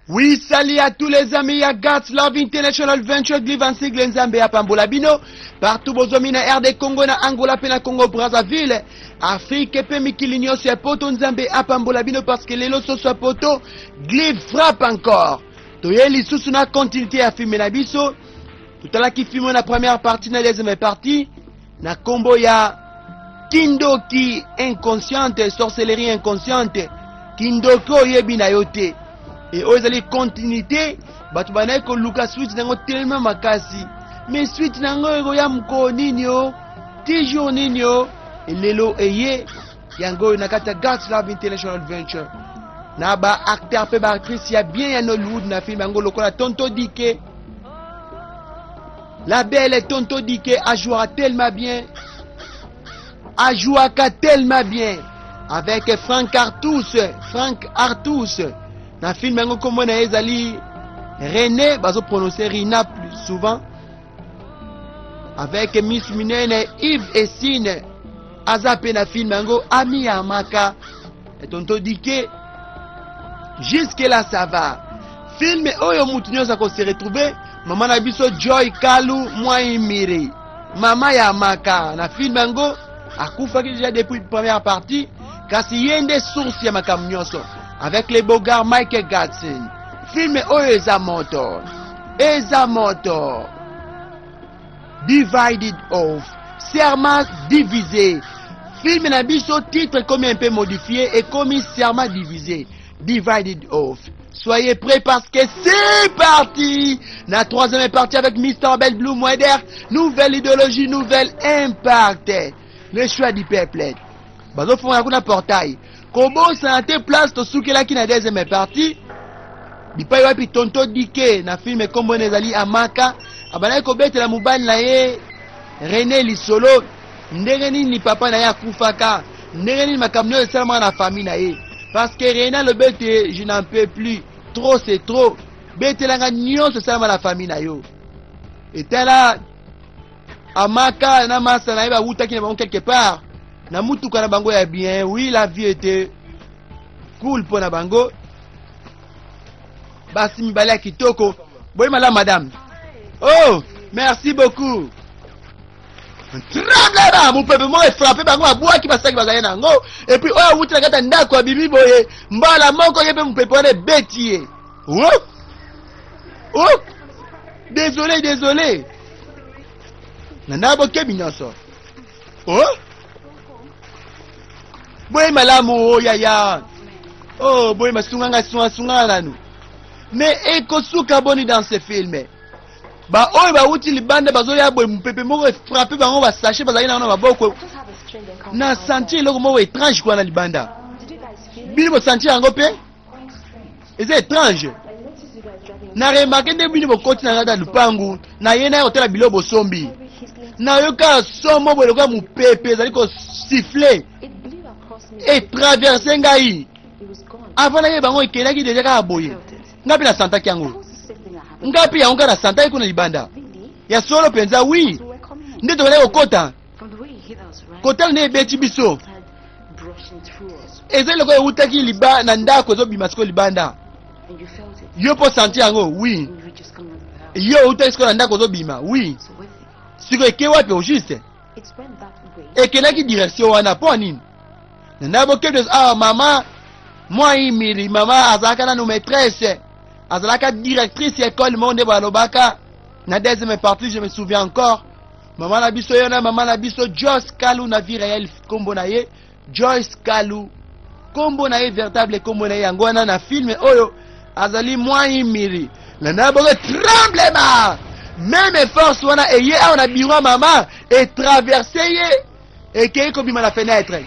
Oui, salut à tous les amis ya God's Love International Venture Glivan Sigle Nzambe ya pambola bino partout bozomi na RD Congo na Angola pe na Congo Brazzaville Afrique pe mikili nyonso ya poto Nzambe apambola bino parce que lelo soso ya poto Gliv frappe encore toye lisusu na continuité ya filme na biso totalaki filme na première partie na deuxième partie na kombo ya kindoki inconsciente sorcellerie inconsciente kindoki oyebi na yo te e oyo ezali continuité bato bandaki koluka suite na yango telema makasi mais suite na yango ekoya mokolo nini o ti jour nini o elelo eye yango oyo na kati ya God's Love International Adventure na ba acteur mpe ba actrice ya bien ya Nollywood na film yango lokola Tonto Dike La belle Tonto Dike a jouera tellement bien. A jouaka tellement bien. Avec Franck Artus. Franck Artus. Na film yango kombo na ye ezali René, bazo prononcer Rina plus souvent. Avec Miss Minene, Yves Essine. Aza pe na film yango Ami Amaka. Tonto Dike. Jusque là ça va. Film oyo mutu nyonso ako se retrouver mama na biso Joy Kalu Mwaimiri. Mama ya Amaka na film yango akufaki déjà depuis première partie kasi ye nde source ya makambo nyonso avec les bogards Michael Gadson. Film oyo eza moto. Eza moto. Divided of Serment divisé. Film na biso titre ekomi un peu modifié, ekomi Serment divisé. Divided of. Soyez prêts parce que c'est parti! La troisième partie avec Mr. Bell Blue Moeder. Nouvelle idéologie, nouvelle impact. Le choix du peuple. Bazofongola kuna portail. Kobosana te place tosukelaki na deuxième partie. Bipai wapi tonto Dike na film kombo na ezali Amaka abandaki kobetela mobali na ye Rene lisolo ndenge nini papa na ye akufaka, ndenge nini makambo nyonso esalamaka na famille na ye. Parce que Rene alobi ete je n'en peux plus, trop c'est trop, betelanga nyonso esalama na famille na yo. Etala Amaka na masa na ye bawutaki na bango quelque part na mutuka na bango ya bien. Oui, la vie était cool mpo na bango. Basi mibale ya kitoko. Boye malamu madame. Oh, merci beaucoup. Tremblema, mopepe moko efrape bango, babwaki basaki bazali na yango. Et puis oyo awuti na kati ya ndako abimi boye, mbala moko ye mpe mopepe wana ebeti ye. Oh! Oh! Désolé, désolé. Na bokebi nyonso. Oh! Boye malamu oh yaya. Oh, boye masunga nga sunga sunga nanu. Mais ekosuka boni dans ce film. Ba oyo bawuti libanda bazoya boye mopepe moko efrappe bango ba sachet bazali na maboko. Na sentir eloko moko étrange kwa na libanda. Bino bo sentir yango pe? Eza étrange. Na remarque nde bino bokoti na kati ya lupangu na ye na kotala biloko bosombi. Nayoka somo boye lokola mopepe ezali ko siffler e traverse ngai. Avant nayeba yango ekendaki deja kaka boye. Ngai mpe nasantaki yango. Ngai mpe yango kaka nasantaki kuna libanda. Ya solo mpenza, oui. Nde tobandaki kokota. Kotala nde ebeti biso. Ezali lokola ewutaki liba na ndako ezobima sikoyo libanda. Yo mpo santi yango, oui. Yo owutaki sikoyo na ndako ozobima, oui. Sikoyo eke wapi au juste? Ekendaki direction wana mpo nini? Na bokebi awa mama Mwaimiri, mama azalaka nanu maîtresse, azalaka directrice ya école moko nde balobaka na deuxième partie, je me souviens encore. Mama na biso ye na mama na biso Joyce Kalu na vie réelle kombo na ye Joyce Kalu, kombo na ye véritable kombo na ye yango wana na film oyo azali Mwaimiri. Na na boke tremblema meme force wana eye awa na bureau ya mama e traverse ye ekei kobima na fenêtre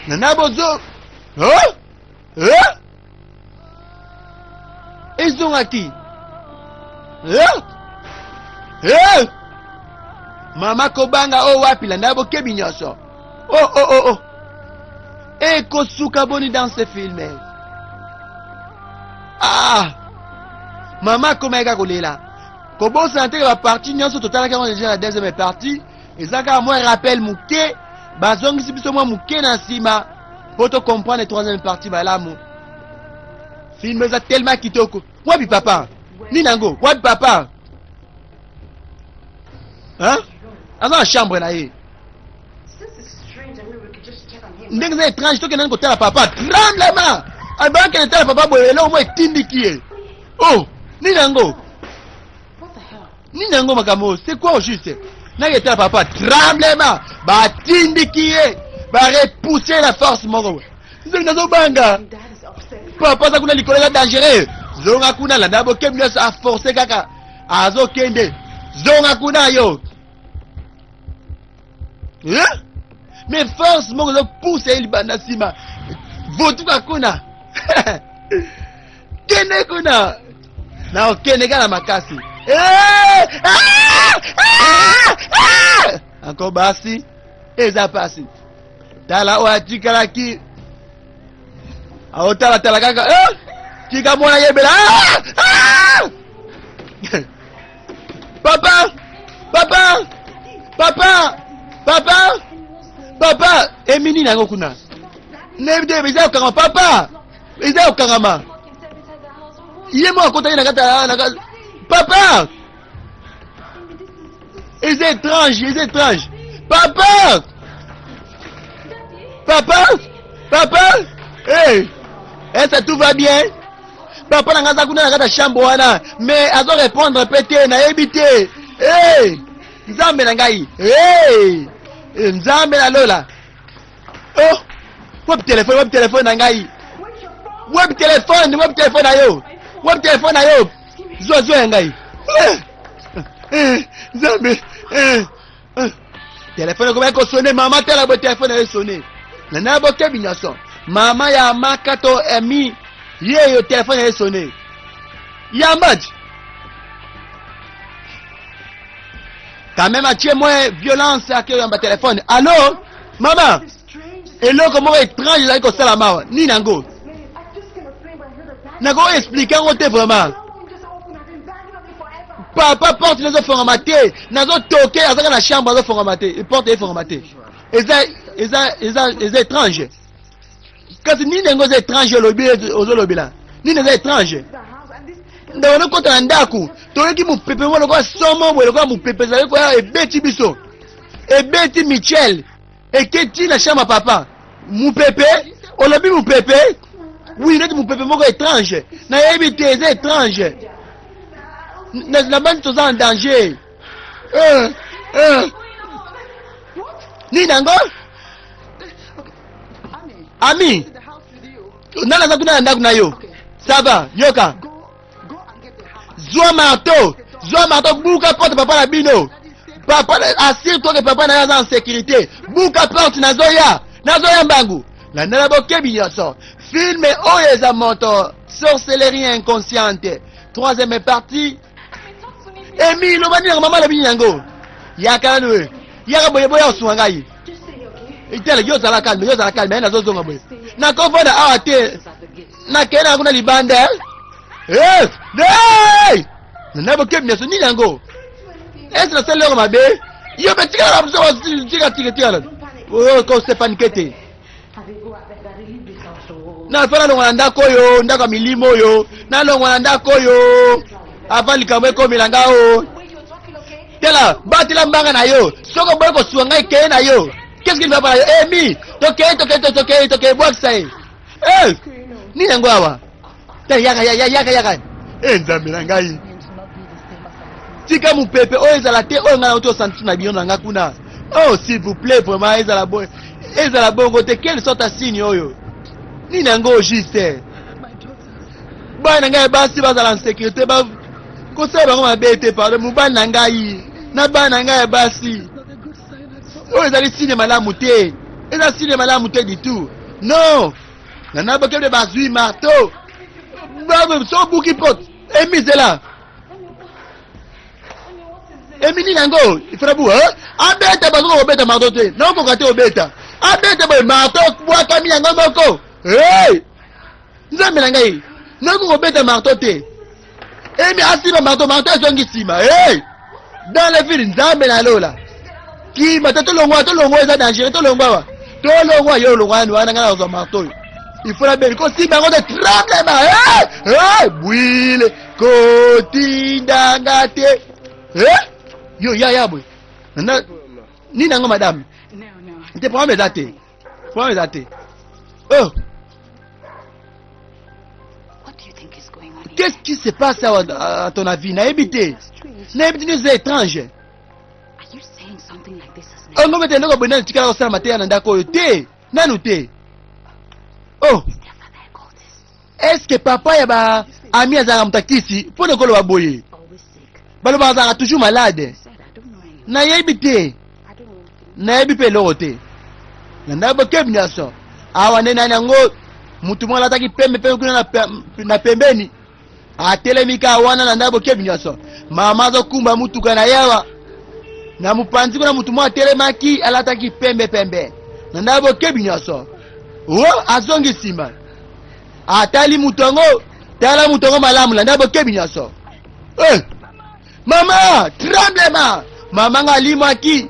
na na bozo oh? Eh? Ezongaki eh? Eh? Mama kobanga o oh, wapi landa bokebi nyonso oh, oh, oh, oh. Ekosuka boni dans ce film ah mama akomaki kaka kolela kobosana te baparti nyonso totalaki yango deja na deuxième partie eza kaka mwa rappel moke bazongisi biso mwa moke na nsima mpo to comprendre troisième partie malamu. Film eza tellement kitoko. Wapi papa? Nini yango? Wapi papa? Hein? Aza na chambre na ye. Ndenge eza étrange, tokende nani kotala papa. Tremblement! Abakende tala papa boye, eloko moko etindiki ye. Oh, nini yango? Nini yango makambo oyo? C'est quoi au juste? Nake tala papa, tremblement! Batindiki ye, ba repousser la force moko. Nzambe nazobanga. Papa aza kuna likolo eza dangereux. Zonga kuna landa bokebi nyonso a forcer kaka. Azokende. Zonga kuna yo. Eh? Mais force moko ezo pousser ye libanda nsima. Votuka kuna. Kende kuna. Na okende kaka na makasi. Eh! Ah! Ah! Ah! Encore basi eza pasi. Tala oyo atikalaki aotalatala kaka eh! Tika mwana yebela ah! Ah! Papa, papa, papa, papa, papa, emini na yango kuna nayebi te eza kokangama papa, eza kokangama ye moko akotaki na kati papa, eza étrange, eza étrange papa, papa, papa, hey, est-ce que tout va bien? Papa na ngai aza kuna na kati ya chambre wana, mais azo répondre pe te, nayebi te. Hey, nzambe na ngai, hey, nzambe na lola. Oh, wapi telefone, wapi telefone na ngai, wapi telefone, wapi telefone na yo, wapi telefone na yo, zwa zwa ya ngai. Eh, eh, nzambe, eh, eh. Telefone ekomaki kosone, mama tala boye telefone na yo esone. Na na bokebi nyonso. Mama ya maka to emi ye yo telefone na yo esone. Yambaji. Quand même atie moins violence ake yamba telefone. Allo, mama, eloko moko étrange ezali kosala mawa. Nini yango? Nako expliquer yango te vraiment. Papa porte nazofongama te, nazotoke azaka na chambre azofongama te, porte efongama te. Eza eza eza eza étrange. Kasi nini yango eza étrange olobi ozolobela? Nini eza étrange? Ndeko nokota na ndako, toyoki mopepe moko lokola somo boye, lokola mopepe ezali koya ebeti biso. Ebeti Michel, eketi na chambre papa. Mopepe, olobi mopepe? Oui, neti mopepe moko étrange. Nayebi te, eza étrange. Na bandi toza en danger. Eh, eh. Nini yango? Ami, nani aza kuna na ndako na yo? Ça va, yoka. Zwa marteau, zwa marteau, buka porte papa na bino. Papa, assure-toi que papa na yo aza en sécurité. Buka porte, nazoya, nazoya mbangu. Landela bokebi nyonso. Film oyo eza moto, sorcellerie inconsciente. Troisième partie. Emi, loba nini yango, mama alobi nini yango? Yaka nanu e. Yaka boye boya osunga ngai. Itala, yo zala calme, yo zala calme, nazozonga boye. Nakofanda awa te. Nakei na kuna libanda. Eh, hey! Na bokebi nyonso nini yango? Ese nasali eloko mabe? Yo mpe tikala na biso tika tika tikala. Oyo ko se panike te. Na fa nalongwa na ndako oyo, ndako ya milimo oyo, nalongwa na ndako oyo. Avant likambo ekomela nga o. Tala, batela mbanga na yo. Soko boye kosuwa ngai keye na yo. Qu'est-ce qu'il va par yo? Emi, tokei tokei tokei tokei bwakisa ye. Eh, nini yango awa? Tala, yaka yaka yaka yaka. Eh, nzambe na ngai. Tika mopepe oyo ezala te oyo ngai nauti osanti na bino na ngai kuna. Oh, s'il vous plaît, vraiment ezala boye. Ezala bongo te. Quelle sorte ya signe oyo? Nini yango juste? Bana na ngai basi bazala en sécurité ba kosala bango mabe te pardon mobali na ngai na bana na ngai ya basi oyo ezali signe malamu te, eza signe malamu te du tout. Non, nana bokebe bazwi marteau so buki porte emizela emi nini yango ifrabu abeta bazoka kobeta marteau te naokoka te obeta abeta boye marteau bwakami yango moko hey! Nzambe na ngai, nakoki kobeta marteau te. Emi asimba marteau, marteau ezongi nsima. Hey! Dans la ville, Nzambe na lola. Kima te tolongwa, tolongwa eza dangereux, tolongwa wa. Tolongwa yo longwa yani wana ngai nazwa marteau. Il faut nabeli kosimba yango te. Tremblement, eh! Eh! Bwile kotindanga te. Eh! Yo ya ya boye. Na nini yango madame? Te problème eza te. Problème eza te. Oh! Qu'est-ce qui se passe à, à ton avis? Nayebi te. Nayebi te, eza étrange. Ongo bete eloko boye nanu tikala kosala mateya na ndako oyo te, nanu te. Oh, est-ce que papa ya ba ami azalaka moto akisi mpo na koloba boye? Balobaka azalaka toujours malade. Nayebi te, nayebi mpe eloko te. Na ndako bokebi nyonso awa nde nani yango motu moko alataki pembe mpe kuna na pembeni atelemi kaka wana na ndako bokebi nyonso. Mama azokumba motuka na ye awa na mopanzi kuna motu moko atelemaki alataki pembe pembe na ndako bokebi nyonso. O azongi nsima atali moto yango, tala moto yango malamu na ndako bokebi nyonso. Eh! Mama, tremblement! Mama nga alimwaki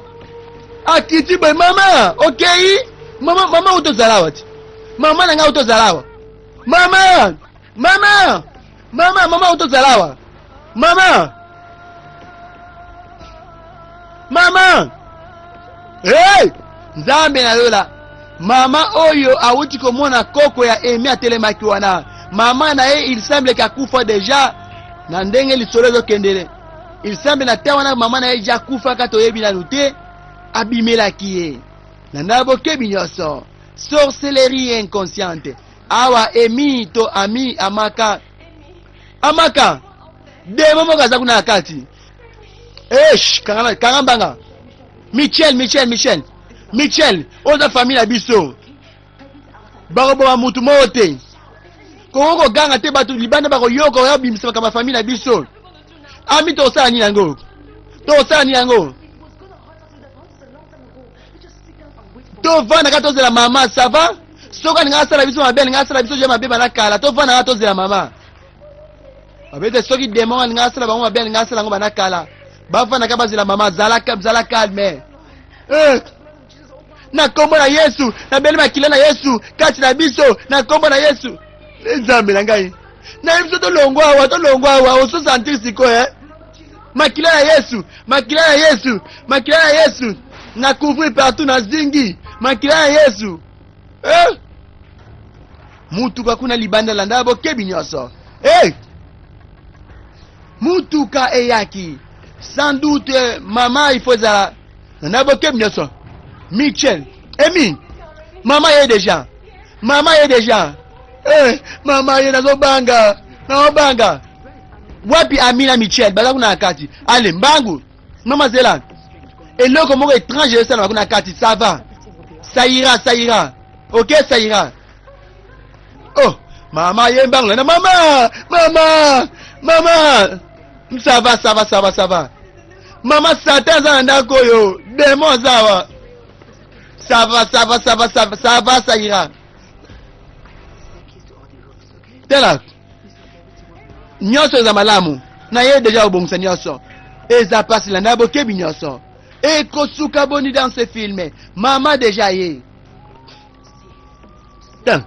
akiti boye. Mama okei, mama, mama utozala awa ti, mama na ngai utozala awa, mama, mama, mama, mama utozala awa, mama, mama. Hey! Nzambe na lola, mama oyo awuti komona koko ya Emi atelemaki wana, mama na ye il semble kakufa deja. Na ndenge lisolo ezokendele, il semble na ntango wana mama na ye ja akufaka, toyebi nanu te, abimelaki ye na ndako bokebi nyonso. Sorcellerie inconsciente awa. Emi to ami amaka, amaka demo moko aza kuna na kati. Esh, kanga, kanga mbanga. Michel, Michel, Michel, Michel, oyo eza famille na biso, bakoboma mutu moko te. Koko koganga te, bato libanda bakoyoka, oya bimisa makambo ya famille na biso. Ami, tokosala nini yango? Tokosala nini yango? Tovanda kaka, tozela mama. Ça va, soki alinga asala biso mabe, alinga asala biso je mabe bana kala. Tovanda kaka, tozela mama. Babete soki démon alinga asala bango mabe, alinga asala yango bana kala. Bavanda kaka, bazela mama. Zala, zala calme. Eh! Na nkombo na Yesu, nabeli makila na Yesu kati na biso, na nkombo na Yesu. Nzambe na ngai, nayebi biso tolongwa awa, tolongwa awa. Ozosentir sikoyo, eh? Makila ya Yesu, makila ya Yesu, makila ya Yesu na couvrir partout, na zingi makila ya Yesu. Eh? Mutuka kuna libanda, landa bokebi nyonso. Hey! Mutuka eyaki, sans doute mama il faut ezala na bokebi nyonso. Michel, Emi, mama ye déjà, mama ye déjà. Eh, mama ye, nazobanga, nazobanga. Wapi Ami na Michel? Baza kuna na kati. Ale mbangu, mama zela, eloko moko étrange esalama kuna na kati. Ça va, ça ira, ça ira, ok, ça ira. Oh, mama ye mbangu na mama, mama, mama, ça va, ça va, ça va, ça va, mama. Satan aza na ndako oyo, démon aza awa. Ça va, ça va, ça va, ça va, ça va, ça ira. Tala, nyonso eza malamu na ye deja kobongisa nyonso. Eza mpasi, landa bokebi nyonso. Ekosuka boni dans ce film? Mama deja ye ta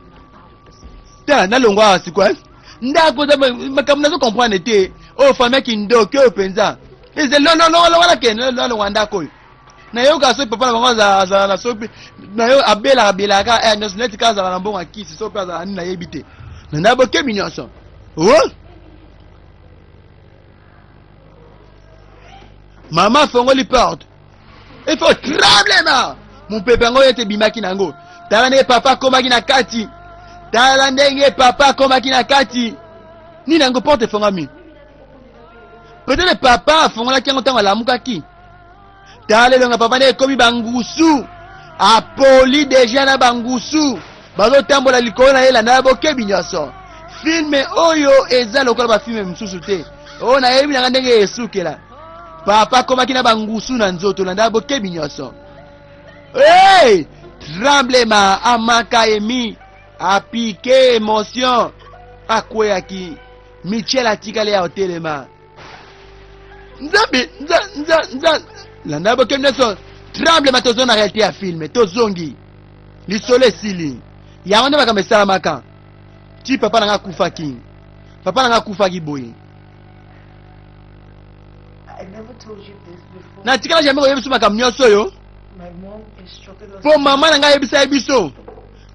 ta nalongwa awa sikoyo. Ndako eza makambo nazo comprendre te. Oyo famille kindoki oyo mpenza eza. Longwa, kende, nalongwa ndako oyo. Nayoka soki papa na bango azala na soki nayo abelaka, abelaka eh, nyonso neti kaka azala na mbongo ya kisi, so mpe azala nini, nayebi te. Na bokebi nyonso. Oh! Mama afongoli porte, il faut tremblement, mopepe yango ete ebimaki na yango. Tala ndenge papa akomaki na kati, tala ndenge papa akomaki na kati. Nini yango? Porte efongami, peut-être papa afongolaki yango ntango alamukaki. Tala elonga papa nde ekomi bangusu, apoli deja na bangusu bazotambola likolo na ye. Landa ya bokebi nyonso, film oyo eza lokola bafilm mosusu te. Oyo nayebi nanga ndenge esukela. Papa akomaki na bangusu na nzoto. Landa ya bokebi nyonso. Hey! Tremblement, amaka emi apike émotion, akweyaki. Michel atikali ya otelema. Nzambe, nza nza nza, landa bokebi nyonso. Tremblement, tozo na réalité ya film, tozongi lisolo esili. Yango nde makambo esalamaka ti papa na ngai akufaki. Papa na ngai akufaki boye. Natikala jamais koyebisa makambo nyonso oyo mpo mama na ngai ayebisa ye biso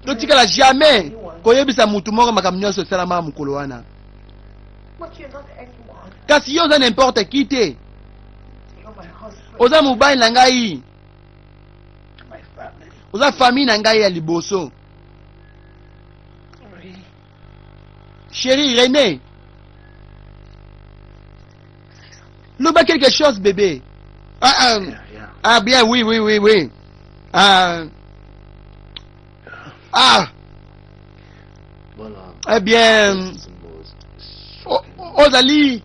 totikala jamais koyebisa motu moko makambo nyonso esalamaka mokolo wana. Kasi yo oza n'importe qui te, oza mobali na ngai, oza famille na ngai ya liboso. Chérie René, loba quelque chose, bébé. Ah, ah, ah bien, oui, oui, oui, oui. Ah, ah. Eh bien, ozali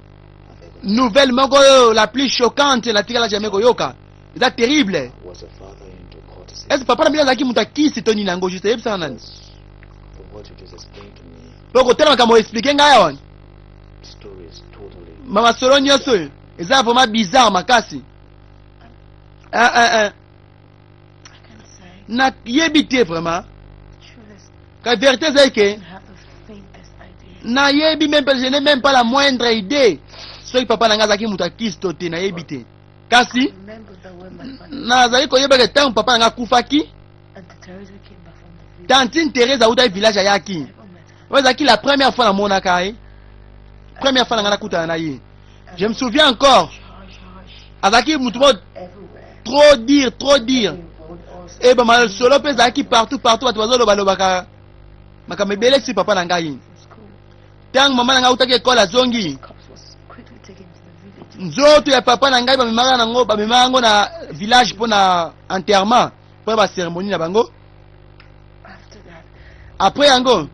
nouvelle moko la plus choquante natikala jamais koyoka. Eza terrible. Est-ce papa na bino azalaki moto akisi to nini yango juste eyebisaka nani? Mpo kotala makambo explike ngai awa, masolo nyonso oyo eza vraiment bizarre makasi. Ah, ah, ah. Nayebi te vraiment, ka vérité ezali ke nayebi même pas, je n'ai même pas la moindre idée soki papa na ngai azalaki moto akisi to te, nayebi te. Kasi nazali koyeba ke ntango papa na ngai akufaki, tantine Thérèse awutaki village ayaki. Oyo ezalaki la première fois namonaka ye, première fois na ngai nakutana na ye. Je me souviens encore, azalaki motu moko trop dire, trop dire. E bamasolo mpe ezalaki partout partout, bato bazolobalobaka makambo ebele si papa na ngai. Ntango mama na ngai autaki ekole azongi, nzoto ya papa na ngai bamemaka nango, bamemaka yango na village mpo na enterrement, mpo na bacérémonie na bango. Après yango,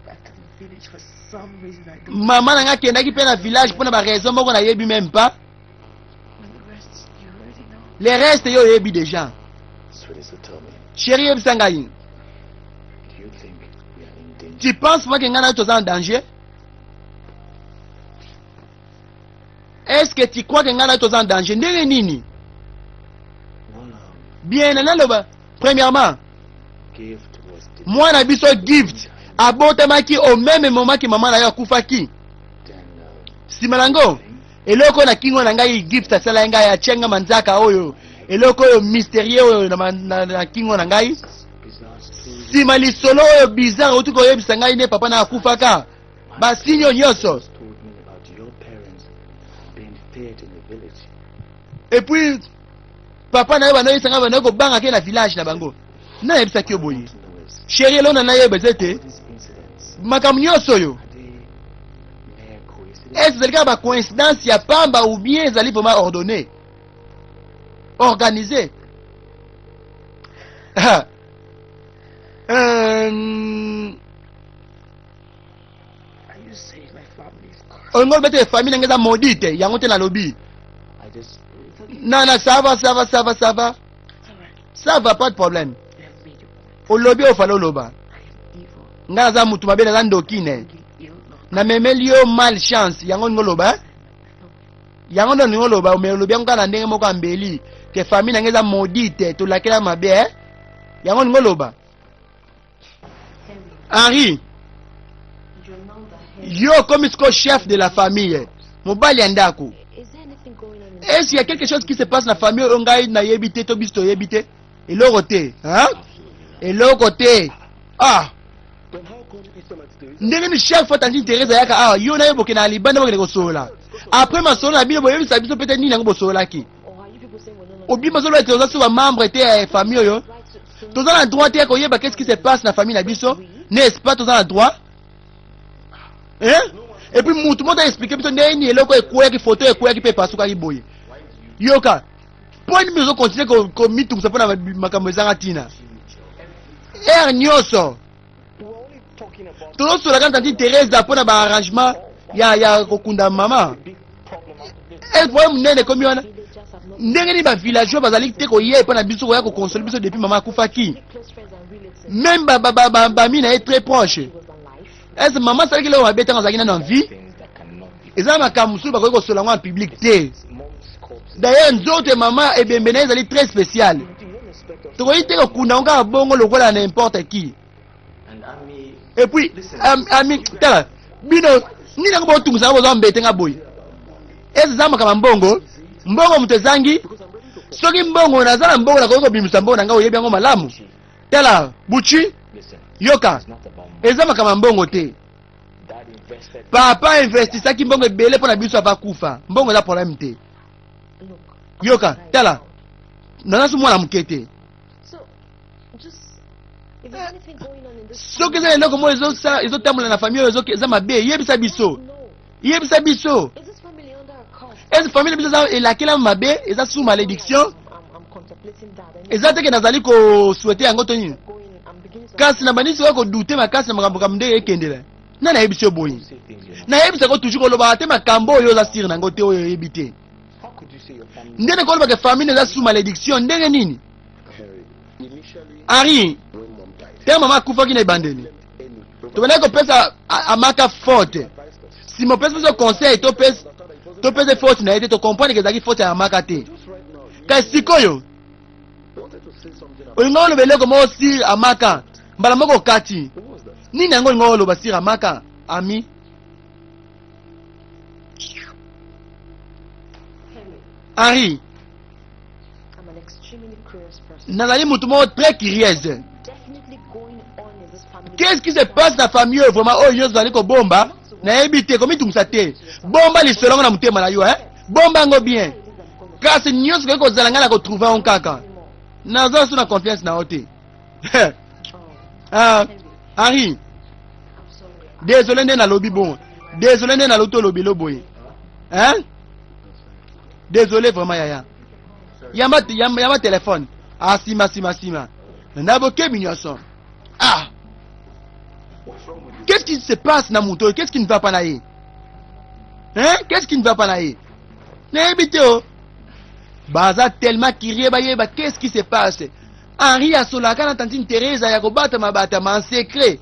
mama na ngai akendaki mpe na village mpo na baraison moko nayebi même pas. Le reste yo oyebi déjà. Chéri, yebisa ngai, tu penses moi ke ngai na yo toza en danger? Est-ce que tu crois que ngai na yo toza en danger? Ndenge nini? Bien, naloba premièrement, mwana biso Gift abotamaki au même moment ke mama na yo akufaki. Nsima nango, eloko na kingo na ngai, Gift asalaki ngai, atia ngai manzaka oyo, eloko oyo mystérieux oyo na, na, na kingo na ngai. Nsima lisolo oyo bizarre outi koyebisa ngai nde papa na akufaka, basinyo oyo nyonso. Et puis papa na yo banoyebisa ngai banoyi kobanga ke na village na bango. Nayebisaki yo boye, chéri, elona nayeba eza ete makambo nyonso oyo est ezali kaka bacoïncidence ya pamba ou bien ezali vraiment ordonné, organisé? Olingo oloba ete famille na ngai eza maudite? Yango te nalobi. Na ça va, ça va, ça va, ça va, ça va, pas de problème. Olobi oyo fallait oloba. Ngai naza mutu mabe, naza ndoki, ne namemeli yo malchance. Yango olingi oloba, yango nde olingi oloba. Me olobi yango kaka na ndenge moko ya mbeli ke famille na ngai eza maudite, tolakela mabe, eh? Yango olingi oloba. Henri, yo okomi sikoyo chef de la famille, mobali ya ndako. Est-ce qu'il y a quelque chose qui se passe na famille oyo ngai nayebi te to biso toyebi te? Eloko te, hein? Eloko te. Ah, ndenge ni chaque fois tantine Thérèse ayaka awa, yo na ye bokende na libanda, bokende kosolola. Après masolo na bino, boyebisa biso pete nini yango bosololaki. Obima ozoloba ete oza so bamembre te ya famille oyo. Toza na droit te ya koyeba qu'est-ce qui se passe na famille na biso, n'est-ce pas? Toza na droit, hein? Et puis mutu moko explique biso ndenge nini eloko ekweyaki, photo ekweyaki mpe epasukaki boye. Yoka, mpo nini biso ozocontinue komitungisa mpo na makambo ezanga ntina? Heure nyonso tozosolaka na tantine Thérèse mpo na baarrangement ya kokunda mama. E problème monene ekomi wana, ndenge nini bavillageois bazali te koya epai na biso, koya kokonsole biso depuis mama akufaki, même bami na ye très proche? Est mama asalaki eloko mabe ntango azalaki nano en vie? Eza makambo mosusu bakoki kosola yango en public te. D'ailleurs, nzoto ya mama, ebembe na ye ezali très spécial, tokoki te kokunda yango kaka bongo lokola n'importe qui. Et puis ami, tala bino nini yango botungisa nga, bozwa mbete nga boye. Eza makambo ya mbongo, mbongo moto ezangi. Soki mbongo, naza na mbongo, nakoki kobimisa mbongo na ngai, oyebi yango malamu. Tala Buchi, yoka, eza makambo ya mbongo te. Papa investisaki mbongo ebele mpo na biso ava kufa. Mbongo eza problème te. Yoka, tala, naza su mwana moke te. Soki eza eloko moko ezotambola na famille oyo eza mabe, yebisa biso, yebisa biso. Eza famille biso eza elakela mabe, eza sous malédiction. Eza te ke nazali kosouhaiter yango to nini, kasi na bandisi oyo kodouter makasi na makambo kambo ndenge ekendela. Nani ayebisi yo boye? Nayebisako toujours, kolobaka te makambo oyo oza sûr nango te, oyo oyebi te. Ndenge kolobaka famille eza sous malédiction, ndenge nini? Henri, te, mama akufaki na ebandeli, tobandaki kopesa Amaka faute. Nsima opesi biso conseil topesa faute na ye te, tocomprendre ke ezalaki faute ya Amaka te. Kasi sikoyo olinga oloba eloko moko sur Amaka, mbala moko okati. Nini yango olinga oloba sur Amaka, ami? Henri, nazali motu moko très curieuse. Qu'est-ce qui se passe na famille oyo vraiment, oyo nyonso ozali kobomba? Nayebi te, komitungisa te. Bomba lisolo yango na motema na yo, eh? Bomba yango bien. Kasi nyonso koki kozala, ngai na kotrouver yango kaka. Naza so na confiance na yo te. Ah, Henri, désolé nde nalobi bon, désolé nde nalobi tolobi elo boye, hein? Désolé vraiment, yaya. Yamba, yamba, yamba telefone. Ah, nsima, nsima, nsima na bokebi nyonso. Ah, qu'est-ce qui se passe na moto oyo? Qu'est-ce qui ne va pas na ye, hein? Qu'est-ce qui ne va pas na ye? Nayebi te o. Baza tellement curieux bayeba qu'est-ce qui se passe. Henri asolaka na tantine Teresa ya kobatama batama en secret.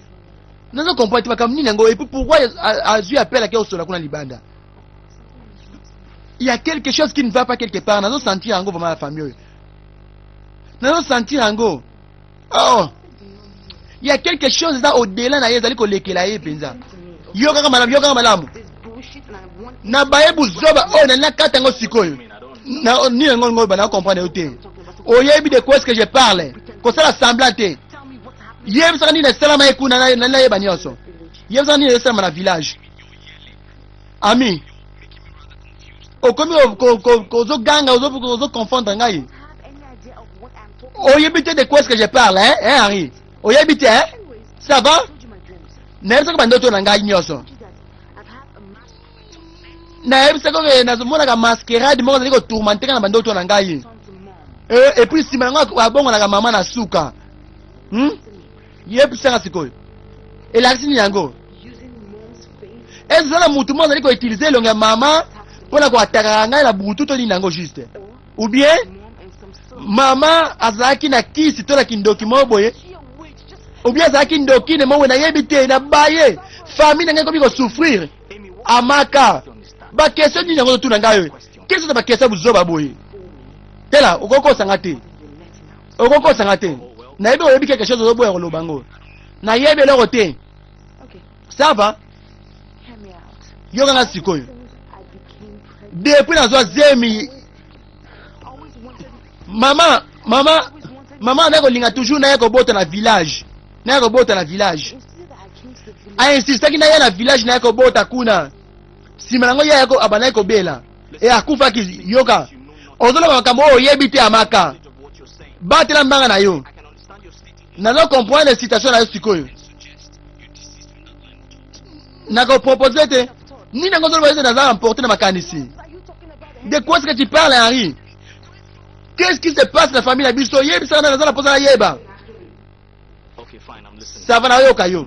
Nazo comprendre te makambo nini yango. Et puis pourquoi azwi appel, ake osola kuna libanda? Il y a quelque chose qui ne va pas quelque part. Nazo sentir yango vraiment, la famille oyo, nazo sentir yango. Oh, il y a quelque chose eza au-delà na ye, ezali kolekela ye mpenza. Yo kaka malamu, yo kaka malamu. Na baye buzoba oyo nali nakata yango sikoyo nini yango ngo bana comprendre yo te. Oyebi de quoi est-ce que je parle. Kosala semblant te. Yebisaka nini esalama ye kuna. Nali nayeba nyonso. Yebisaka nini esalama na village. Ami, okomi kozoganga, ozoconfondre ngai. Oyebi te de quoi est-ce que je parle, hein, hein? Henri, oyebi te, hein? Ça va, nayebisaka bandoto na ngai nyonso. Nayebisaka ke nazomonaka masquerade moko azali kotourmenter nga na bandoto na ngai, et puis nsima yango abongonaka mama na suka. Yebisaka sikoyo, elakisi nini yango? Eza na mutu moko azali koutiliser elongo ya mama mpona koattaquaka ngai na butu to nini yango juste? Ou bien mama azalaki na kisi to na kindoki moko boye, ou bien azalaki ndoki ne moko boye? Nayebi te. Na baye famille na ngai komi kosouffrir. Amaka, baquestion nini yango totuna ngai oyo? Question na baquestion buzoba boye. Tela, okokosanga te, okokosanga te. Nayebi oyebi quelque chose, ozoboya koloba yango. Nayebi eloko te. Ça va, yokanga sikoyo. Depuis nazwa zemi, mama azali kolinga toujours naye kobota na village, naye kobota na village. Ainsistaki naye na village, naye kobota kuna. Nsima nango ye abandaki kobela e akufaki. Yoka, ozoloba makambo oyo oyebi te. Amaka, batela mbanga na yo. Nazo comprendre situation na yo sikoyo. Nakopropose te nini yango ozoloba ete naza emporté na makanisi. De quoi est-ce que tu parles, Henri? Qu'est-ce qui se passe na famille na biso? Yebisaka na, naza na mposa nayeba. Ça va, nayoka yo.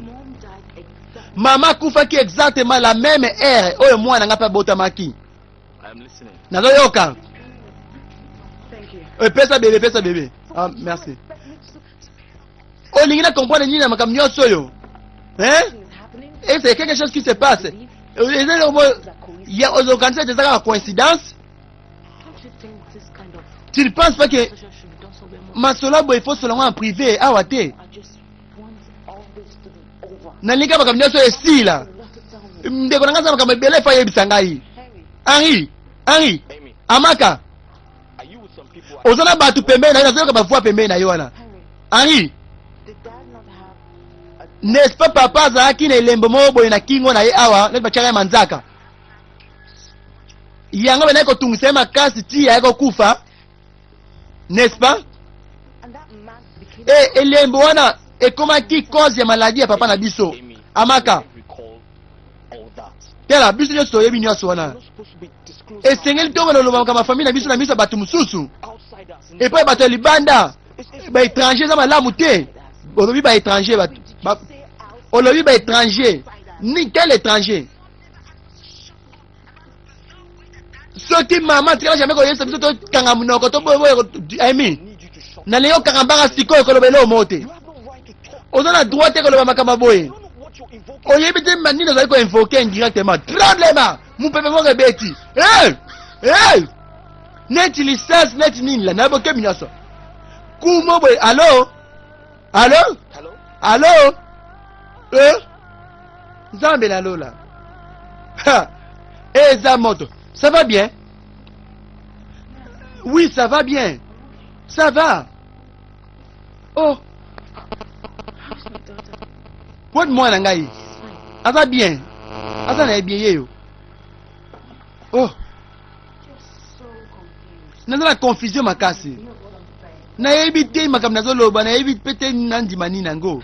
Mama akufaki exactement la même heure oyo mwana nga mpe abotamaki. Nazoyoka. Epesa bébé, epesa bébé. Ah, merci. Olingi na comprendre nini na makambo nyonso oyo, hein? Et c'est quelque chose qui se passe, eza eloko ya ozokanisa ete eza kaka coïncidence. Tu ne penses pas que masolo boye faut solango en privé, awa te? Nalingi makambo nyonso esila. Ndeko na ngai aza makambo ebele efa ayebisa ngai. Henri, Henri, Amaka, oza na bato pembeni na yo, nazoyoka bavoi pembeni na yo wana. Henri, n'est-ce pas papa azalaki na elembo moko boye na kingo na ye awa, neti batiaka ye manzaka. Yango bandaki kotungisa ye makasi ti ayaki kokufa, n'est-ce pas? E elembo wana ekomaki cause ya maladie ya papa na biso. Amaka, tala biso nyonso toyebi nyonso wana. Esengeli tobanda koloba makambo ya famille na biso na miso ya bato mosusu, epai bato ya libanda, ba étranger eza malamu te. Olobi ba étranger, bato ba, olobi ba étranger ni quel étranger? Soki mama atikala jamais koyebisa biso tokanga monoko to boye Amy, nalingi okanga mbanga sikoyo koloba eloko moko te. Oza na droit te koloba makambo ya boye. Oyebi te nini ozali koinvoke indirectement. Tremblema mopepe moko ebeti, hey! Hey! Neti lisasi neti nini la na bokebi nyonso kumo boye. Alo, alo, alo, eh? Nzambe na lola, ha, eza moto. Ça va bien? Oui, ça va bien, ça va. Oh, wani mwana ngai aza bien, aza na ye bien yeyo. Oh, naza na confusion makasi, nayebi te makambo nazoloba, nayebi mpe te nandima nini yango.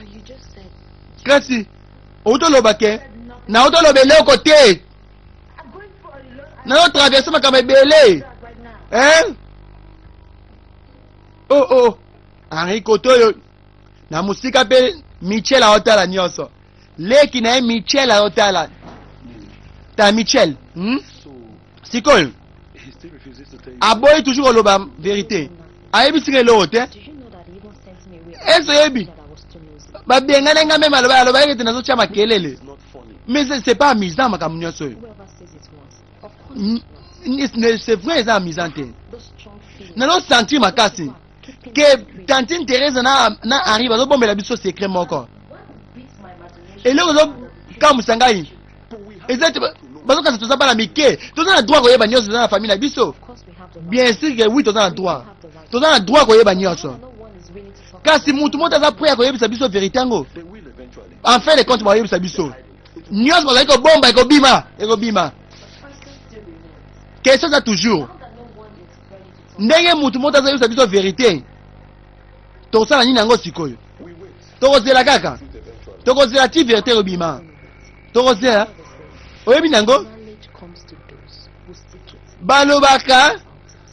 Kasi otoloba ke na otoloba eloko te, nazotraverse makambo ebele, hein? Oh oh, Henri kotoyo na mosika mpe Michel aotala nyonso, leki na ye Michel aotala ta Michel, Sikoyo aboyi toujours koloba vérité, ayebisi nga eloko te. Ese oyebi babengani nga meme, aloba alobaki ete nazotya makelele, mais c'est pas amusant makambo nyonso oyo. C'est vrai, eza amusant te. Nazosentir makasi ke tantine Therese na Henri bazobombela biso secret moko. Eloko ezokamwisa ngai eza ete bazokasa toza bana mike, toza na droit koyeba nyonso eza na famille na biso. Bien sûr que oui, toza na droit, toza na droit koyeba nyonso, kasi mutu moko aza prêt ya koyebisa biso vérité yango. En fin de compte, bakoyebisa biso nyonso bazali kobomba, ekobima, ekobima. Question eza toujours ndenge mutu moko azoyebisa biso vérité, tokosala nini yango sikoyo? Tokozela kaka, tokozela ti vérité ekobima, tokozela. Oyebi nango balobaka,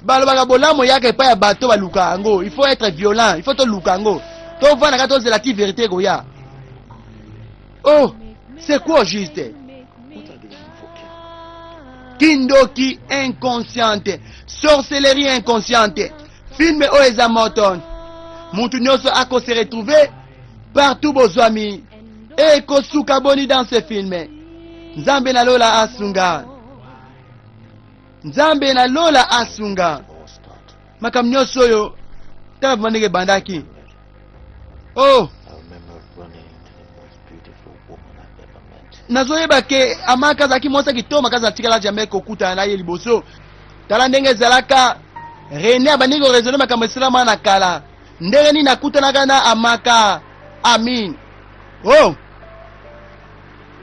balobaka bolamu eyaka epai ya bato baluka yango. Il faut être violent, il faut toluka yango, tovanda kaka, tozela ti vérité ekoya. Oh, c'est quoi juste? Kindoki inconsciente, sorcellerie inconsciente. Film oyo eza moto, mutu nyonso akose retrouver partout. Bozwami ekosuka boni dans ce film? Nzambe na lola asunga, Nzambe na lola asunga. Makambo nyonso oyo, tala vraimen ndenge ebandaki. Oh, nazoyeba ke Amaka azalaki mwasi ya kitoko makasi, atikala jamais kokutana na ye liboso. Tala ndenge ezalaka, Rene abandi koraisonner makambo esalama na kala, ndenge nini akutanaka na Amaka. Amin. Oh,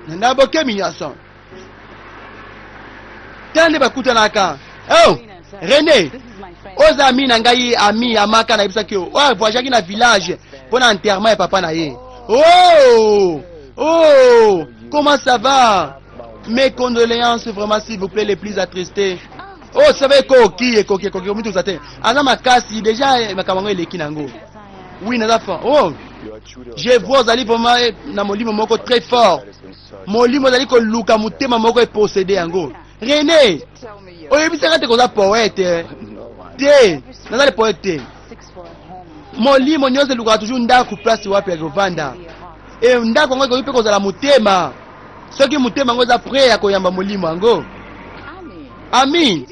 na bokemi nyonso, tala nde bakutanaka. Oh, René, oza ami na ngai, ami Amaka. Nayebisaki yo, oyo avoyageaki na village mpo na enterrement ya papa na ye. Oh oh, comment ça va? Mes condoléances vraiment, s'il vous plaît, les plus attristés. Oh, ça va, ekoki, ekoki, ekoki, komitusa te, aza makasi déjà, makambo yango eleki nango. Oui, naza fort. Oh, je vois ozali vraiment na molimo moko très fort, molimo ozali koluka motema moko eposséder yango. René, oyebisaka te koza poète te? Naza le poète te. Molimo nyonso elukaka toujours ndako, place wapi ya kovanda. E ndako yango ekoki mpe kozala motema, soki motema yango eza prêt ya koyamba molimo yango. Ami,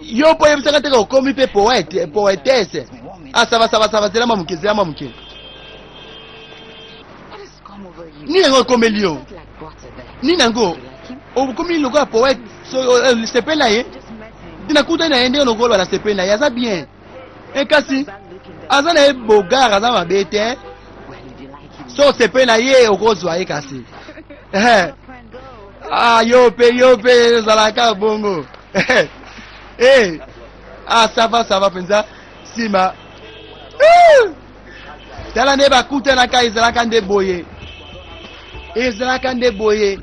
yo mpo oyebisaka te okomi mpe poète, poétesse? Ah, ça va, ça va, ça va. Zela mwa moke, zela mwa moke. Nini yango ekomeli yo? Nini yango okomi lokola poète? Sepeli na ye, nakutani na ye ndenge lokoloba, na sepeli na ye, aza bien. E kasi aza na ye bogar, aza mabe te. So osepeli na ye, okozwa ye kasi. Ah, yo mpe, yo mpe ozalaka bongo. Eh, ah, ça va, ça va mpenza. Nsima tala nde bakutanaka, ezalaka nde boye, ezalaka nde boye.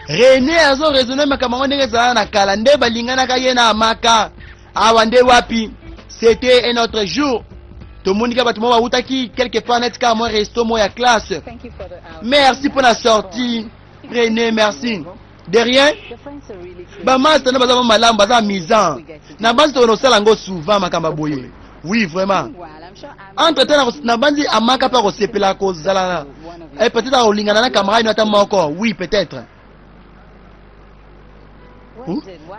Rene azo raisonne makambo yango ndenge ezalaka na kala, nde balinganaka ye na Amaka. Awa nde wapi, c'était un autre jour. Tomoni kaka bato moko bawutaki quelque part, neti kaka mwa resto moko ya classe. Merci mpo na sortie, Rene. Merci. De rien. Bamasta na baza ba malamu, baza amusant. Na banzi tokende kosala yango souvent, makambo ya boye. Oui, vraiment. Entre temps, na banzi Amaka mpe akosepela kozala na peut-être akolingana na camarade ata moko. Oui, peut-être.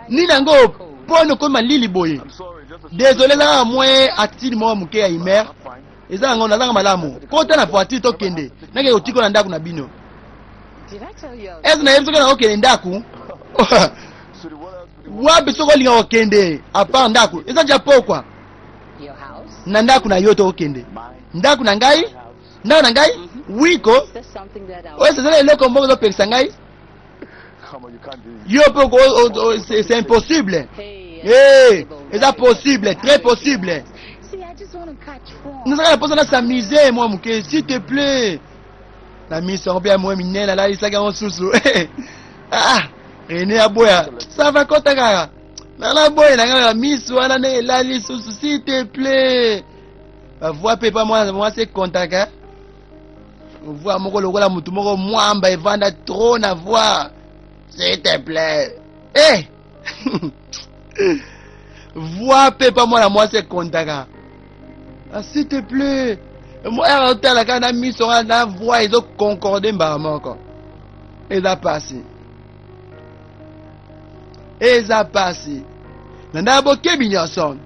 Nini yango mpo nokomi malili boye? Désolé, eza kaka mwa attitude moko moke ya humeur. Eza yango, nazanga malamu. Kota na voiture, tokende. Nake kotiko na ndako na bino. Ese nayebi soki nakokende ndako wapi. Soki olinga kokende à part ndako, eza dia pokwa na ndako na yo, tokokende ndako na ngai. Ndako na ngai wiko oyo ezala eloko moko ezopekisa ngai. Yo mpe, c'est impossible. Hey, eza possible, très possible. Nazaka na mposa na s'amuser mwa moke, s'il te plaît. Na miso yango mpe ya mwa minene, alalisaki yango susu. Ah, Rene aboya. Ça va, kota kaka. Nana boye na ngai na miso wana ndenge elali susu, s'il te plaît. Bavoix mpe pa mwana mwasi ekontaka voix moko lokola motu moko mwamba evanda trop na voix. S'il te plaît. Eh, voix mpe pa mwana mwasi ekontaka. Ah, s'il te plaît. Ere otala kaka na miso wana na voix ezoconcorde mbala moko. Eza pasi, eza pasi. Na ndaya bokebi nyonso,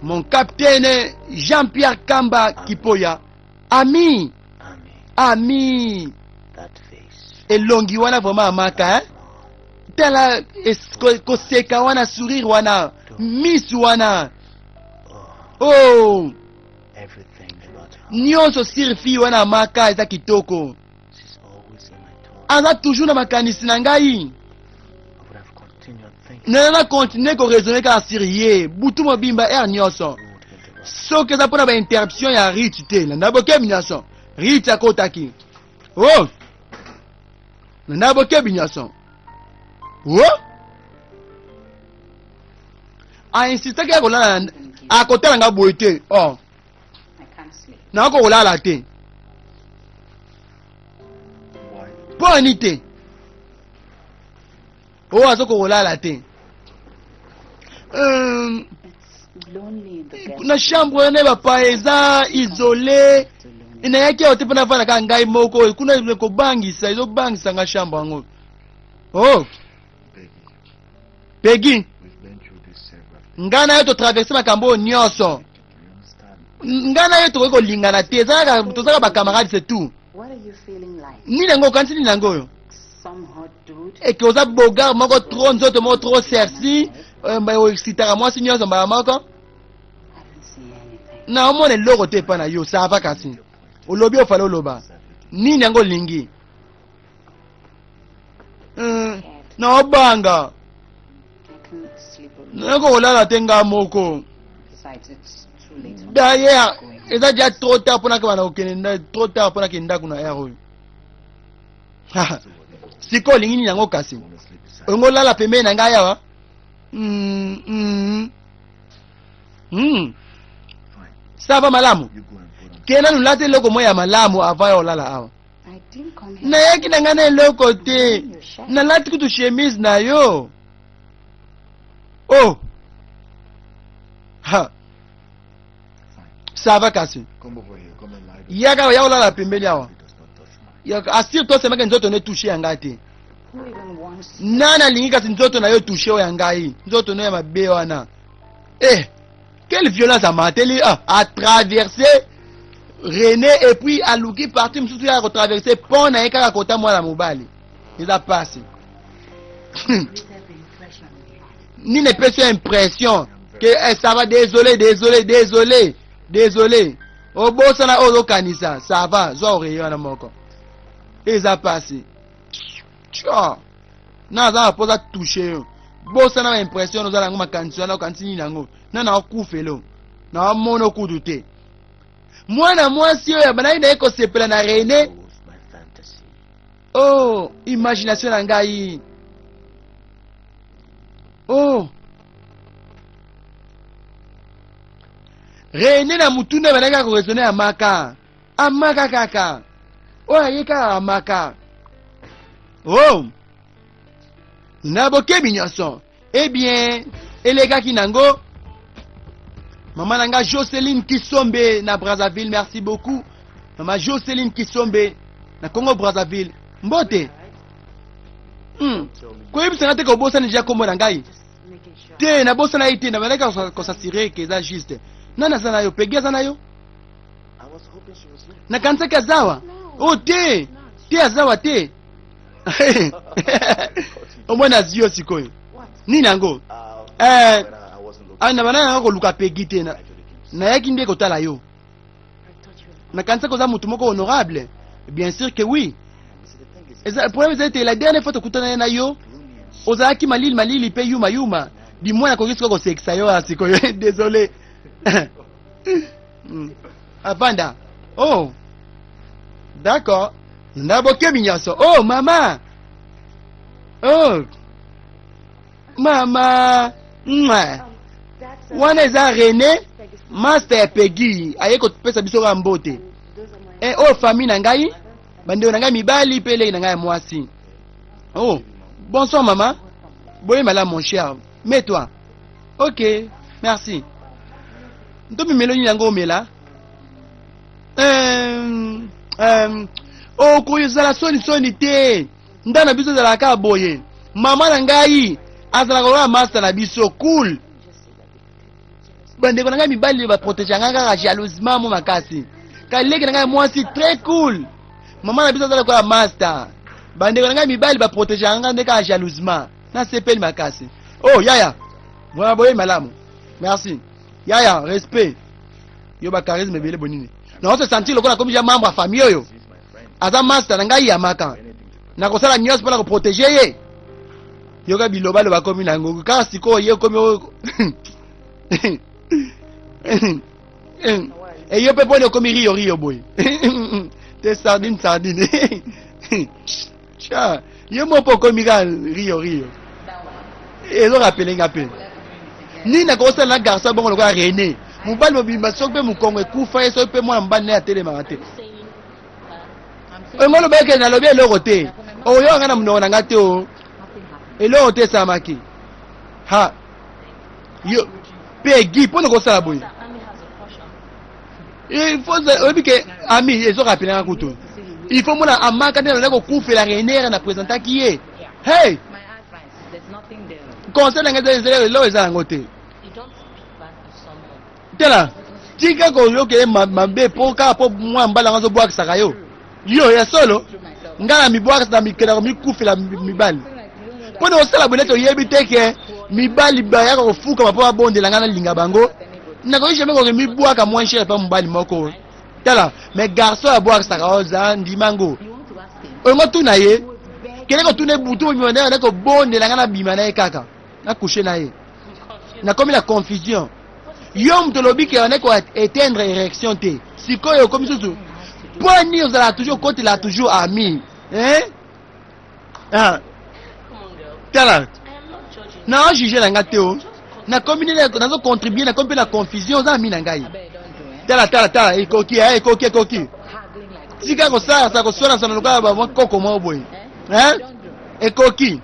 mon capitaine Jean-Pierre Kamba Kipoya. Ami, ami, elongi wana vraiment Amaka, hein? Tala koseka wana, sourire wana, misu wana. Oh, nyonso sur fille wana Amaka eza kitoko. Aza toujours na makanisi na ngai. Nana na continue koraisonner kaka sur ye butu mobimba, heure nyonso. Soki eza mpona bainterruption ya Rich te, na bokebi nyonso Rich akotaki. Oh, na bokebi nyonso. Oh, ainsistaki ya kolala, akotala nga boye te. Oh, nakoki kolala te. Mpo ani te? Oyo azoki kolala te na chambre wana, bapaya eza isolé. Nayaki awa te mpo navanda kaka ngai moko kuna. Kobangisa, ezobangisa nga chambre yango. Oh Pegi, ngai na yo totraverse makambo oyo nyonso. Ngai na yo tokoki kolingana te, tozalaka bacamarade, c'est tout. Nini yango okanisi? Nini yango oyo eke oza beau gars moko trop, nzoto moko trop sexy, oexcitaka mwasi nyonso mbala moko? Na omona eloko te epai na yo. Ça va kasi, olobi ofale oloba nini yango olingi? Na obanga, nayoko kolala te nga moko. D'ailleurs, eza dia trop tard mpona kebana kokende, trop tard mpona kende ndako na heure oyo. Sikoyo olingi nini yango kasi? Olingi olala pembeni na ngai awa? Ça va, malamu. Ke nanu lata eloko moko ya malamu avant ya olala awa. Nayaki na ngai na eloko te, nalati kutu chemise na yo. Oh ha, ça va kasi, yaka ya olala pembeni awa. Assure toi semaka nzoto no etouche ya ngai te. Nani alingi kasi nzoto na yo etouche oyo ya ngai? Nzoto no ya mabe wana. Eh. Quelle violence amateli ah, a traverser René et puis aluki parti mosusu ya kotraverse pont na ye kaka kota mwana mobali. Eza pasi. Nini epesi yo impression que eh, ça va désolé désolé désolé désolé obosana oyo ozokanisa ça va zwa oreille wana moko eza pasi tio na aza na mposa touche yo bosana ba impression oza nango makanisi wana okanisi nini yango na naokufelo naomona okutu te mwana mwasi oyo abandaki na ye kosepela na Rene oh imagination na ngai oh Rene na mutuna abandaki kaka koresone amaka amaka kaka oyo aye kaka amaka oh na bokebi nyonso eh bien elekaki nango mama na nga Joseline Kisombe na Brazzaville merci beaucoup mama Joseline Kisombe na Congo Brazzaville mbote koyebisa nga te kobosana deja kombo na ngai te nabosana ye te nabandaki kosasire ke eza juste nani aza na yo pegi aza na yo nakanisaki azawa o oh, te te azawa te omoni azwi yo sikoyo nini yango eh, ah, na bana yanga koluka pegi te nayaki nde kotala yo nakanisaki oza motu moko honorable bien sûr que oui eza problème eza ete la dernière fois tokutana na yo ozalaki malili malili mpe yuma yuma du moins nakoki sikoyo kosekisa yo ah, sikoyo désolé Avanda. Oh. D'accord. Na bokebi nyonso. Oh, mama. Oh. Mama. Mwa. Wana eza René, master ya Peggy, aye kopesa biso kaka mbote. Eh, oh famille na ngai, bandeko na ngai mibali mpe eleki na ngai ya mwasi. Oh, bonsoir mama. Boye malamu mon cher. Mets-toi. Ok, merci. Ntomi melo nini yango omela? Euh, euh, okozala soni soni te. Nda na biso ezalaka kaka boye. Mama na ngai azalaka lokola master na biso cool. Bandeko na ngai mibali baprotege ngai kaka jalousement mo makasi. Kaleki na ngai mwasi très cool. Mama na biso azalaka lokola master. Bandeko na ngai mibali baprotege ngai nde kaka jalousement. Nasepeli makasi. Oh yaya, vraiment boye malamu. Merci. Yaya, respect. Yo ba charisme ebele bonini. Na se sentir lokola komi ja membre ya famille oyo. Aza master na ngai ya maka. Nakosala nyonso mpona koprotéger ye. Yoka biloba loba komi na ngo. Kaka sikoyo ye komi oyo. E yo mpe poni okomi rio rio boye. Te sardine sardine. Tcha, yo moko okomi kaka rio rio. Ezo rappeler nga pe. Nini nakosala na garçon bongo lokola René. Mobali mobimba soki mpe mokongo ekufa ye soki mpe mwana mobali naye atelemaka te. Oyo ngolo beke nalobi eloko te. Oyo nga na monoko na nga te o. Eloko te esalamaki. Ha. Yo Peggy mpo na kosala boye. Il faut oyebi ke ami ezo rappeler nga kutu. Il faut mona amaka nde nalaki kokufela Renere na présentaki ye. Hey! Conseil na ngai eza eloko eza yango te. Tala, tika koyoka ye mabe mpo kaka mpo mwa mbala yango azobwakisaka yo. Yo ya solo, ngai na mibwakisa na mikenda komikufela mibali. Mpo na kosala boye neti oyebi te ke mibali bayaka kofukama mpo babondela ngai nalinga bango. Nakoki jamais koke mibwaka moins cher epa mobali moko. Tala, mais garçon abwakisaka oza ndima ngo. Oyo tuna ye, kende kotuna ye butu mobimba ndenge azali kobondela ngai nabima na ye kaka. Na couche na ye. Nakomi na confusion. Yo moto olobi ke wana ko éteindre érection te. Sikoyo okomi susu. Mpo nini ozalaka toujours okotela toujours ami? Hein? Ah. Tala. Na juge na nga te o. Nakomi nde nazo contribuer nakomi mpe na confusion oza ami na ngai. Tala tala tala ekoki eh ekoki ekoki. Tika kosala sa koswana sana lokola ba mwa koko moko boye. Hein? Ekoki.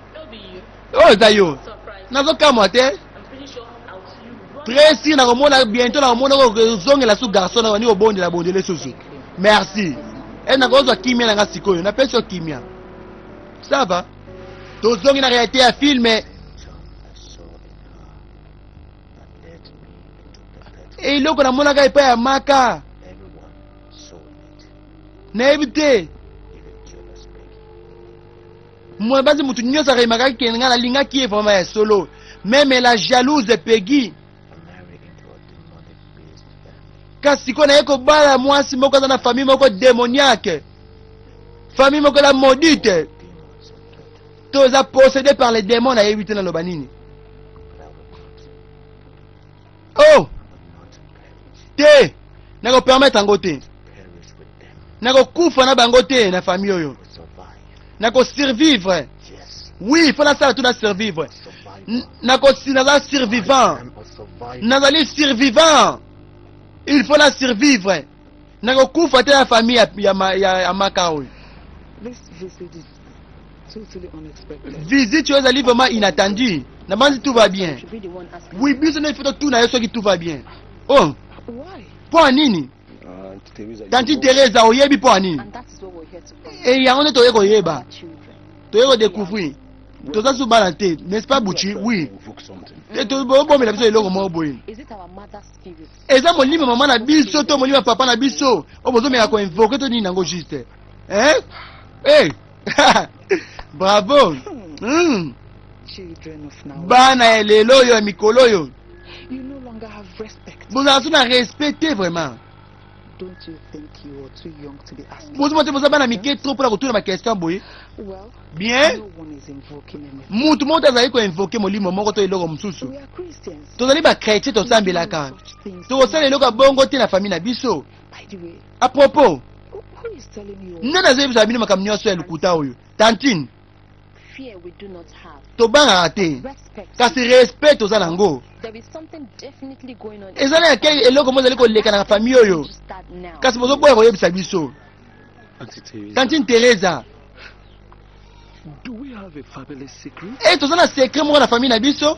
Oyo eza yo. Nazokamwa te. Très sûr nakomona bientôt nakomona kozongela su garçon na bandi kobondela bondele susu. Merci. E nakozwa kimia na nga sikoyo. Napesi yo kimia. Ça va? Tozongi na réalité ya film. Eloko namonaka epai ya Maka, nayebi te mwana basi, motu nyonso aremakaki kende ngai nalingaki ye vraiment ya solo, même la jalouse Peggy. Kasi sikoyo naye kobala mwasi moko aza na famille moko démoniaque, famille moko eza maudite to eza possédé par les démons. Nayebi te naloba nini. Oh te, nakopermettre yango te, nakokufa na bango te na famille oyo, nakosurvivre. Oui, faut nasala tu na survivre. Naza survivant, nazali survivant, il faut na survivre, nakokufa te na famille ya Maka oyo. This visit is totally unexpected. Visite oyo ezali vraiment inattendu. Nabanzi tout va bien. Should be the one asking. Oui, biso nde faut totuna ye soki tout va bien. Oh. Why? Mpo ya nini? Tanti Teresa, oyebi mpo ya nini? And that is what we're here to find. E yango nde toye koyeba. Our children. Toye kodécouvrir, toza su bana te, n'est-ce pas, Buchi? Oui. Te, bobomela biso eloko moko boye. Is it our mother's spirit? Eza molimo mama na biso to molimo ya papa na biso oyo bozomeka koinvoquer to nini yango juste, hein? Hey! Bravo. Children of now. Bana ya lelo oyo, ya mikolo oyo. You no longer have respect. Bozala so na respect te vraiment. Don't you think you are too young to be asking? Bozoma te, boza bana mike trop mpona kotuna baquestion boye. Well, Bien. no one is invoking anything. Mutu moko te azali koinvoquer molimo moko to eloko mosusu. We are Christians. Tozali bachrétien, tosambelaka. Such things. Tokosala eloko ya bongo te na famille na biso. By the way, À propos, who is telling you? nde nazoyebisa bino makambo nyonso ya lokuta oyo, tantine? Fear we do not have. Tobangaka te. Respect. Kasi respect toza nango. There is something definitely going on. Ezali na ke eloko moko ezali koleka na famille oyo. To start now. Kasi bozoboya koyebisa biso. Tantine Teresa. Do we have a family secret? E toza na secret moko na famille na biso?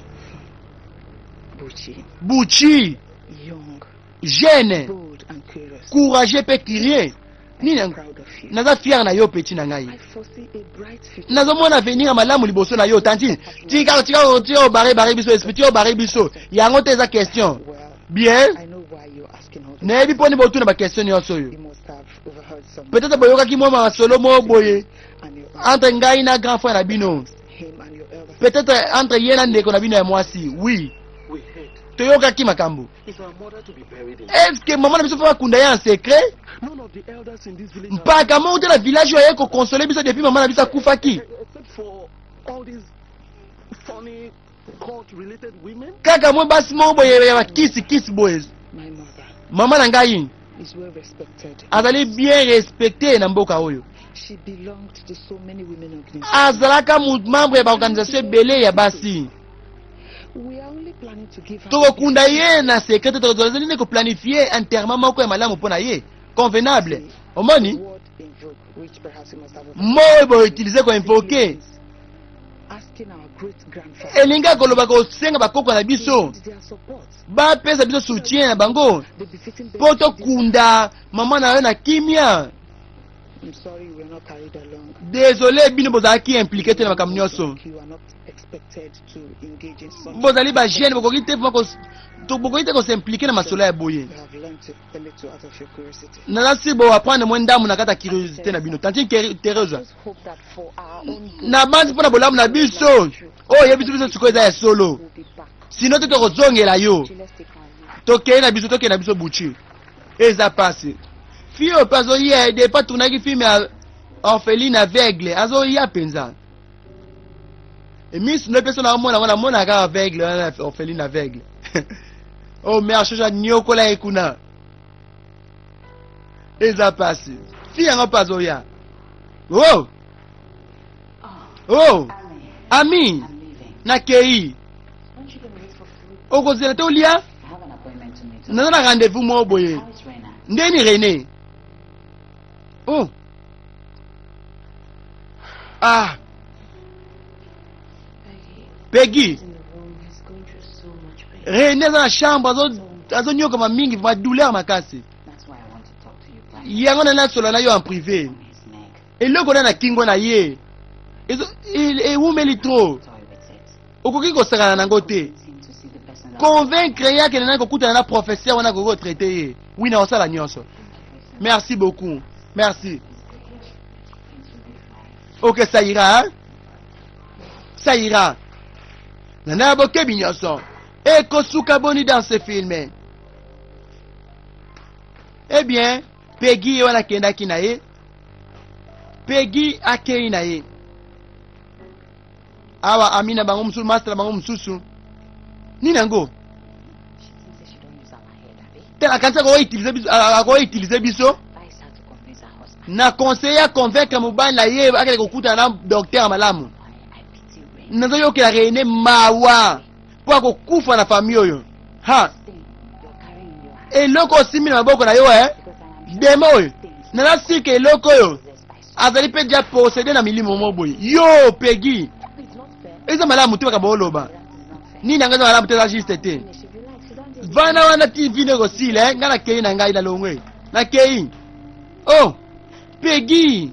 Buchi, Buchi, young, jeune, bold and curious. courageux mpe curieux. Nini I'm yango? proud of you. Naza fier na yo, petit na ngai. I foresee a bright future. Nazomona avenir ya malamu liboso na yo. Tantine, tika, tika, tika obare bare biso esprit, tika obare biso yango te, eza question. Well, Bien. I know why you're asking all this. Nayebi mponi botuna baquestion nyonso oyo. You must have overheard some. Peut-être boyokaki mwa masolo moko boye And your entre ngai na grand frère na bino. him and your elder. Peut-être entre ye na ndeko na bino ya mwasi, oui. We heard. Toyokaki makambo. Is our mother to be buried in? Est ce que mama na biso faut bakunda ye en secret? None of the elders in this village have- Mpaka moko te na village oyo aye koconsoler biso depuis mama na biso akufaki. Except for all these funny cult-related women. Kaka mwa basi moko boye ya bakisikisi boye. My mother Mama na ngai is well respected. azali bien respecté na mboka oyo. She belonged to so many women organizations. Azalaka membre ya baorganisation ebele ya basi. We are only planning to give her. Tokokunda ye na secret te, tozali nde koplanifier enterrement moko ya malamu mpo na ye, convenable, omoni. Word invoke, which perhaps you must have Mo oyo boutiliser koinvoquer Asking our great grandfather. elingi koloba kosenga bakoko na biso Their support. bapesa biso soutien na bango The befitting mpo tokunda mama na yo na kimia. I'm sorry you were not carried along. Désolé, bino bozalaki impliqué te na makambo nyonso. You are not expected to engage in such. Bozali bajeune, bokoki te vraiment bokoki te kos'impliquer na masolo ya boye. You have learned a little out of your curiosity. Naza si boapprendre mwa ndambo na kati ya curiosité na bino, tantine Teresa. Just hope that for our own good, Na bandi mpo na bolamu na biso oyo oyebi biso sikoyo eza ya solo. we'll be back. Sinon te, tokozongela yo. Let's take our leave. Tokei na biso, tokei na biso. Buchi, eza pasi. Fille oyo mpe azoya depa tournaki film ya orpheline aveugle, azoya mpenza emisu no mpe so naomona ngo, namona kaka aveugle wana, orpheline aveugle. Oh mare, shosha niokola ye kuna, eza pasi. Fille yango mpe azoya. Oh ami. I'm leaving. Nakei. Aren't you gonna wait for food? Okozela te olia? I have an appointment to meet. Naza na rendez-vous moko boye. How is Rena? Ndeni Rene? Oh ah. Peggy Peggy. is in the room. He's going through so much pain. Rene aza na chambre, azonyokama mingi, badouleur makasi. That's why I want to talk to you privately. Yango na nasola na yo en privé. On his neck. Eloko na kingo na ye ewumeli trop. Toy with it. Okoki kosakana nango te. Convince him to see the person Convaincre ye akende nani kokutana na professeur wana akoki kotraite ye. Oui, na kosala nyonso. Merci beaucoup. Merci. Ok, ça ira, hein? Ça ira. Nana bokebi nyonso. Ekosuka boni dans ce film. Eh bien, Peggy ye wana akendaki na ye. Peggy akei na ye. Awa ami na bango mosusu, master na bango mosusu. Nini yango? Te akanisi akoki utiliser biso. Na conseiller a convaincre mobali na ye akende kokutana na docteur ya malamu. Nazoyokela Rene mawa mpo akokufa na famille oyo. Ha! Eloko osimbi na maboko na yo eh? Demo oyo. Naza sika eloko oyo. Azali mpe dia possédé na milimo moko boye. Yo Peggy. Eza malamu te makambo oloba. Nini yango eza malamu te, eza juste te. Vana wana TV nde ekosila eh? Ngai nakei na ngai nalongwe. Nakei. Oh! Peggy!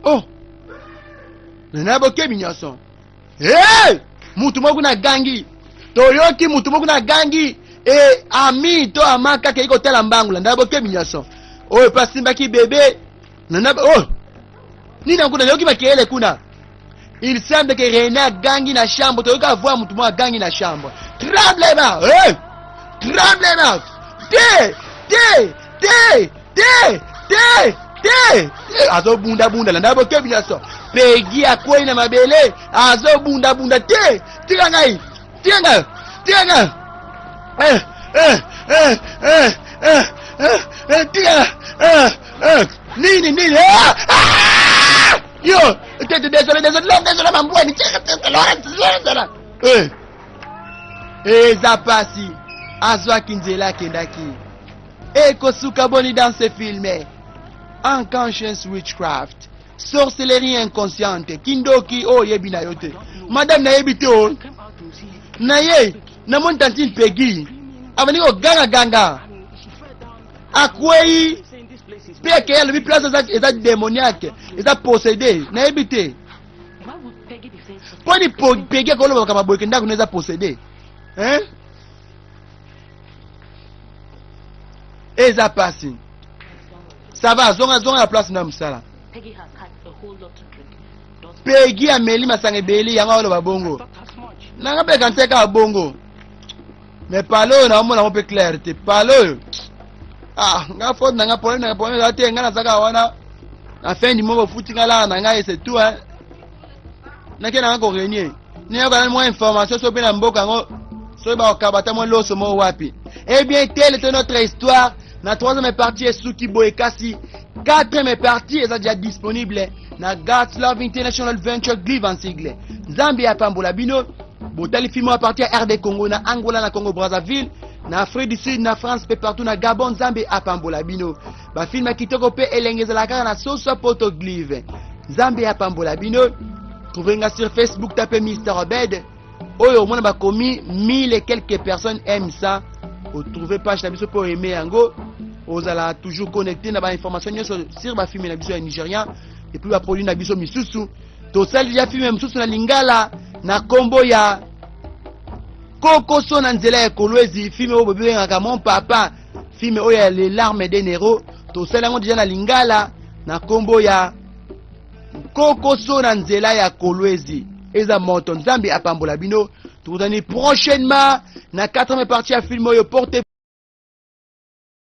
Oh! Nana bokebi nyonso. Hey! Mutu moko kuna agangi. Toyoki mutu moko kuna agangi. E ami to amaka akei kotala mbangu landa bokebi nyonso. Oyo mpe asimbaki bebe. Nana oh! Nini yango kuna nayoki makelele kuna. Il semble que René agangi na chambre. Toyoki voix mutu moko agangi na chambre. Tremblement! Hey! Tremblement! Te! Te! Te! Te! Te! Te! Te! Azobunda bunda landa bokebi nyonso. Peggy akwei na mabele, azobunda bunda te! Tika ngai! Tika ngai! Tika ngai! Eh! Eh! Eh! Eh! Eh! Eh! Eh! Tika ngai! Eh! Eh! Nini nini? Ah! Ah! Yo! Te te désolé désolé désolé mambwani. Tika tika Laurent. Eh! Eza pasi. Azwaki nzela akendaki. Ekosuka boni dans ce film? Unconscious witchcraft. Sorcellerie inconsciente. Kindoki oyo oyebi na yo te. Madame nayebi te o. Na ye, namoni tantine Peggy abandi koganga ganga. Akwei mpe akei alobi place eza, eza démoniaque, eza possédé. Nayebi te. Mpo ni Peggy akoloba makambo boye ke ndako na eza possédé. Hein? Eza pasi. Ça va, zonga zonga na place na musala. Peggy ameli masanga ebele yango aloba bongo. Nanga mpe kanisa kaka bongo. Mais palo oyo naomona yango mpe clair te. Palo oyo. Ah, nga faute na nga problème na nga problème eza te, nga nazaka wana. Na fin du mois bofuti nga laa na ngai c'est tout hein. Nake na nga ko renier. Nayoka nani mwa information soki mpe na mboka yango soki bakokaba ata mwa loso moko wapi. Eh bien, telle était notre histoire. Na troisième partie esuki boye, kasi quatrième partie eza déjà disponible na God's Love International Venture Glive en sigle. Nzambe apambola bino. Botali film à partir ya RD Congo, na Angola, na Congo Brazzaville, na Afrique du Sud, na France pe partout na Gabon. Nzambe apambola bino. Ba film ya kitoko pe elenge ezalaka kaka na Soso Poto Glive. Nzambe apambola bino. Trouvez nga sur Facebook, tapez Mister Obed. Oyo omona bakomi 1000 et quelques personnes aiment ça. Otrouver page na biso po aimer yango. Ozala toujours connecté na ba information nyonso sur ba film na biso ya Nigérian et puis ba produit na biso misusu. Tosali déjà film misusu na Lingala na kombo ya Kokoso na nzela ya Kolwezi, film oyo bobengaka Mon Papa, film oyo ya Les Larmes de Nero. Tosali yango déjà na Lingala na kombo ya Kokoso na nzela ya Kolwezi. Eza moto. Nzambe apambola bino. Tokutani prochainement na 4e partie ya film oyo. Porte